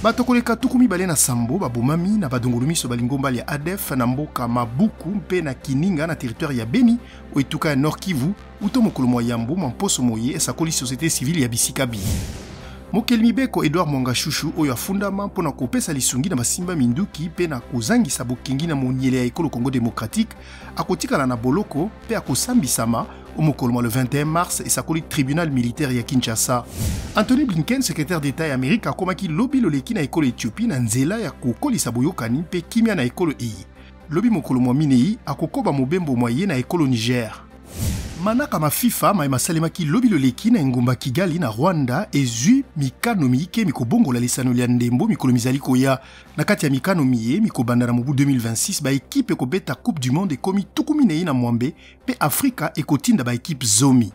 Bato koleka 27 babomami na badongolomiso ba lingomba lya ADF na mboka Mabuku mpe na Kininga na territoire ya Beni o etuka ya Nord Kivu uto mokolo mwa yambo mwa mposo moye, esakoli société civile ya bisika biye. Mokeli mibeko Edouard Mwangashushu oyo afundama mpo na kopesa lisungi na basimba minduki mpe na kozangisa bokengi na monyele ya ekolo Congo démocratique akotikala na boloko mpe akosambisama o mokolo mwa le 21 mars, esakoli tribunal militaire ya Kinshasa. Anthony Blinken, secrétaire d'État ya Amerika, akomaki lobi loleki na ekolo Ethiopie na nzela ya kokolisa boyokani mpe kimia na ekolo eyi. Lobi mokolo mwa minei akokoba mobembo mwa ye na ekolo Niger. Manaka ma FIFA maye masalemaki lobi loleki na engumba Kigali na Rwanda ezwi mikano miike mikobongola lisano lya ndembo mikolo mizali koya. Na kati ya mikano miye mikobanda na mobu 2026, ba ekipe ekobeta Coupe du Monde ekomi 46 mpe Afrika ekotinda ba ekipe 10.